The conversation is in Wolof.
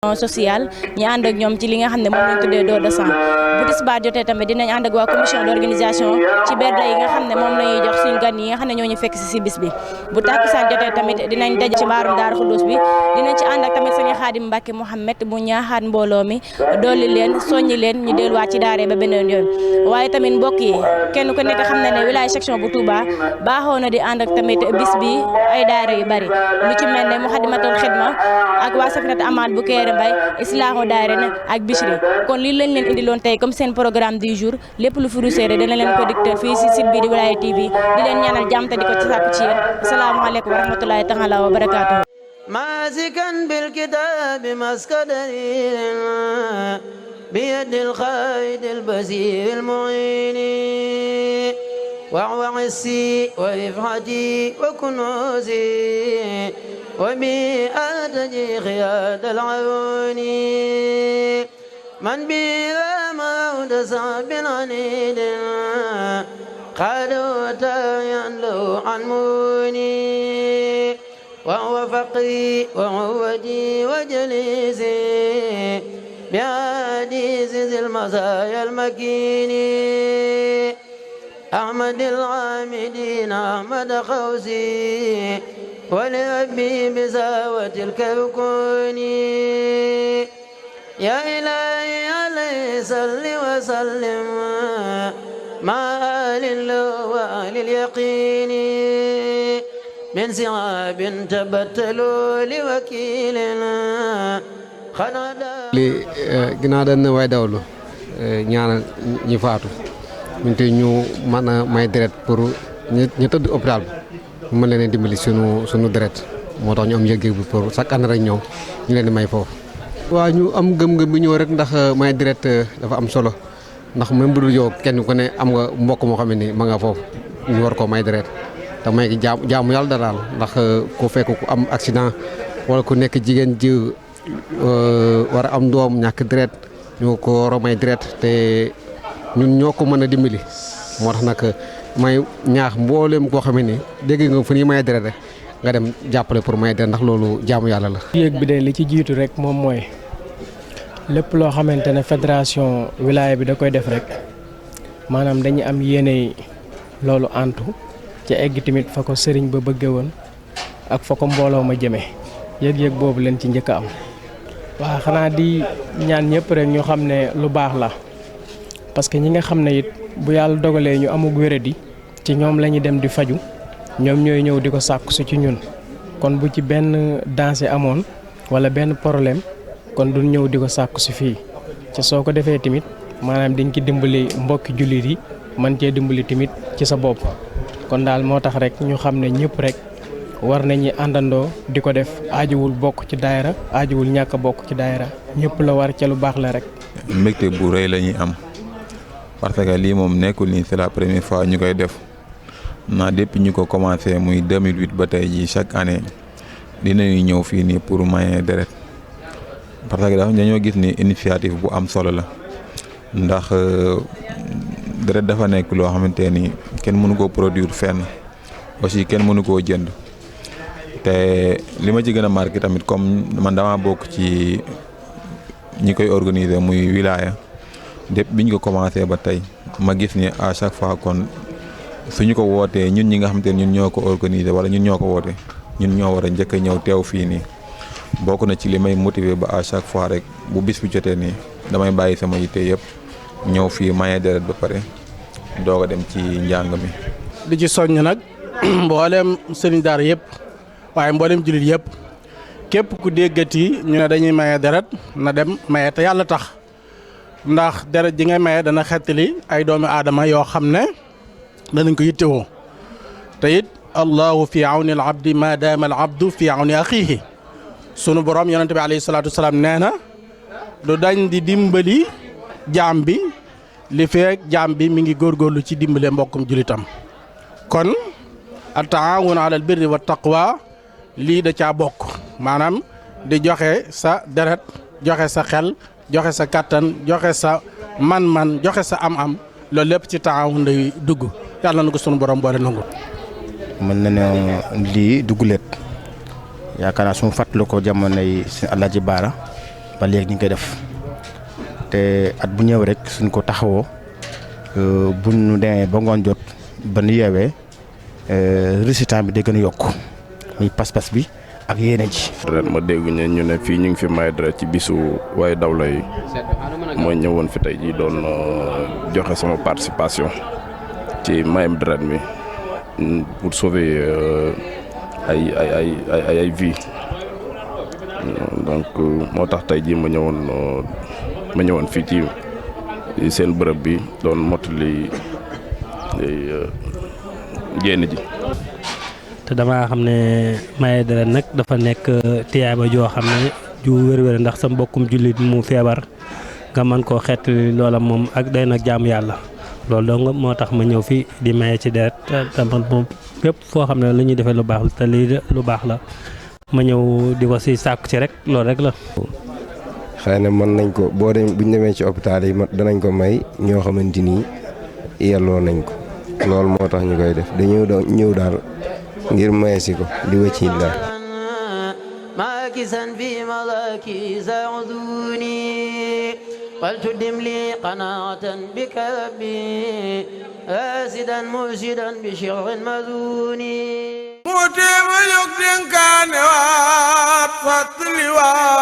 social ñu ànd ak ñoom ci li nga xam ne moom lañ tuddee don de sang bu tisbaar jotee tamit dinañ ànd ak waa commission d'organisation ci berde yi nga xam ne moom lañuy jox suñu gan yi nga xam ne ñoo ñu fekk si bis bi bu takkusaan jotee tamit dinañ daje ci mbaarum Daaru Xudoos bi dinañ ci ànd ak tamit sëñ Xaadim Mbàkke Mouhamed bu ñaaxaat mbooloo mi dolli leen soññi leen ñu delluwaat ci daara ba beneen yoon waaye tamit mbokk yi kenn ku nekk xam na ne wilaya section bu Touba baaxoo na di ànd ak tamit bis bi ay daara yu bari lu ci mel ne Muxaddamatul Xidma ak waa Safinat Amaan bu Kéré Mbay Islaahu Daarayni ak Bichri kon lii lañ leen indiloon tey comme seen programme du jour lépp lu fi ruseere dana leen ko dicter fii si site bi di Wilaya TV di leen ñaanal jàmm te di ko ci sàkku ci yéen asalaamaaleykum wa rahmatulahi taala wa barakaatuhu ماسكا بالكتاب مسك دليل بيد الخالد البصير المعين وهو عسي ورفعتي وكنوزي وبي أرتجي خياد العيون من بي لا موت صعب عنيد قالوا تايا له عن موني وهو فقري وعودي وجليسي بحديث ذي المزايا المكين أحمد العامدين أحمد خوسي ولأبي بزاوة الكوكون يا إلهي عليه صل وسلم مع آل الله وآل اليقين من صعاب تبتلوا لوكيلنا li ginnaaw dañ ne way dawlu ñaanal ñi faatu ñun te ñu mën a may deret pour ñu tëdd hôpital bi mën leen dimbali sunu deret moo tax ñu am yëg-yëg bi pour chaque année rek ñoom ñu leen di may foofu. waaw ñu am gëm-gëm bi ñëw rek ndax may deret dafa am solo ndax même bu dul yow kenn ku ne am nga mbokk moo xam ne ni ma nga foofu ñu war koo may deret te may gi jaamu yàlla daal ndax ku fekk ku am accident wala ku nekk jigéen ji war a am doom ñàkk deret ñu ko war a may deret te ñun ñoo ko mën a dimbali moo tax nag may ñaax mboolem koo xam ne dégg nga fu ñuy may deret rek nga dem jàppale pour may deret ndax loolu jaamu yàlla la. yéeg bi de li ci jiitu rek moom mooy lépp loo xamante ne fédération wilaya bi da koy def rek maanaam dañuy am yéene loolu antu ci egg tamit fa ko sëriñ ba bëgge woon ak fa ko mbooloo ma jëmee yëg-yëg boobu leen ci njëkk a am. waaw xanaa di ñaan ñëpp rek ñu xam ne lu baax la parce que ñi nga xam ne it bu yàlla dogalee ñu amug wéradi ci ñoom la ñuy dem di faju ñoom ñooy ñëw di ko sàkku si ci ñun kon bu ci benn danger amoon wala benn problème kon duñ ñëw di ko sàkku si fii ca soo ko defee tamit maanaam dañ ci dimbali mbokki jullit yi man cee dimbali tamit ci sa bopp kon daal moo tax rek ñu xam ne ñëpp rek war nañu àndandoo di ko def aajuwul bokk ci daayira aajuwul ñàkk a bokk ci daayira ñëpp la war ca lu baax la rek. mbégte bu rëy la ñuy am parce que lii moom nekkul ni c'est la première fois ñu koy def naa depuis ñu ko commencé muy 2008 ba tey jii chaque année dinañu ñëw fii nii pour maye deret parce que dañoo gis ni initiative bu am solo la ndax deret dafa nekk loo xamante ni kenn mënu koo produire fenn aussi kenn mënu koo jënd. te li ma ci gën a marqué tamit comme man dama bokk ci ñi koy organiser muy wilaya depuis bi ñu ko commencé ba tey ma gis ni à chaque fois kon suñu ko wootee ñun ñi nga xamante ne ñun ñoo ko organiser wala ñun ñoo ko woote ñun ñoo war a njëkk a ñëw teew fii nii bokk na ci li may motiver ba à chaque fois rek bu bis bi jotee nii damay bàyyi sama yitte yëpp ñëw fii maye deret ba pare doog a dem ci njàng mi. di ci soññ nag mboolem sëriñ daara yëpp. waaye mboolem jullit yëpp képp ku déggati ñu ne dañuy maye deret na dem maye te yàlla tax ndax deret ji ngay maye dana xettali ay doomi aadama yoo xam ne danañ ko yittewoo te it allahu fi awni al abdi ma daama al abdu fi awni axiihi sunu borom yonente bi alayhi salaatu wasalaam nee na du dañ di dimbali jaam bi li feek jaam bi mi ngi góorgóorlu ci dimbale mbokkum jullitam kon at taawun ala al birri wa taqwa lii da caa bokk maanaam di joxe sa deret joxe sa xel joxe sa kattan joxe sa man-man joxe sa am-am loolu lépp ci taawun lay dugg yàlla na ko sunu borom boole nangu. mën na ne lii dugguleet yaakaar naa su ma fàttali ko jamonoy si Alaaji Baara ba léegi ñu ngi koy def te at bu ñëw rek suñ ko taxawoo bu ñu demee ba ngoon jot ba nu yeewee résultat bi day gën a yokk muy pas-pas bi ak yéene ji. ren ma dégg ñu ne fii ñu ngi fi may deret ci bisu waaye dawla yi mooy ñëwoon fi tey jii doon joxe sama participation ci mayam deret mi pour sauver ay vie donc moo tax tey jii ma ñëwoon fii ci seen bërëb bi doon mottali jénn ji. te damaa xam ne maye deret nag dafa nekk tiyaaba joo xam ne ju wér-wér ndax sa mbokkum jullit mu feebar nga mën koo xeetli loola moom ak day nag jaamu yàlla loolu dong moo tax ma ñëw fi di maye ci deret te man moom fépp foo xam ne lu ñuy defee lu baax la te lii lu baax la ma ñëw di ko si sàkku ci rek loolu rek la. xëy na mën nañ ko boo dem bu ñu demee ci hôpital yi danañ ko may ñoo xamante ni yelloo nañ ko loolu moo tax ñu koy def dañu ñëw daal ngir maye si ko di wëcc la maakisan fi malaki sauduni wal tuddim li qanaatan bika rabbi asidan mursidan bi shirin maduni mu téema yog dénkaane waat fàttali waat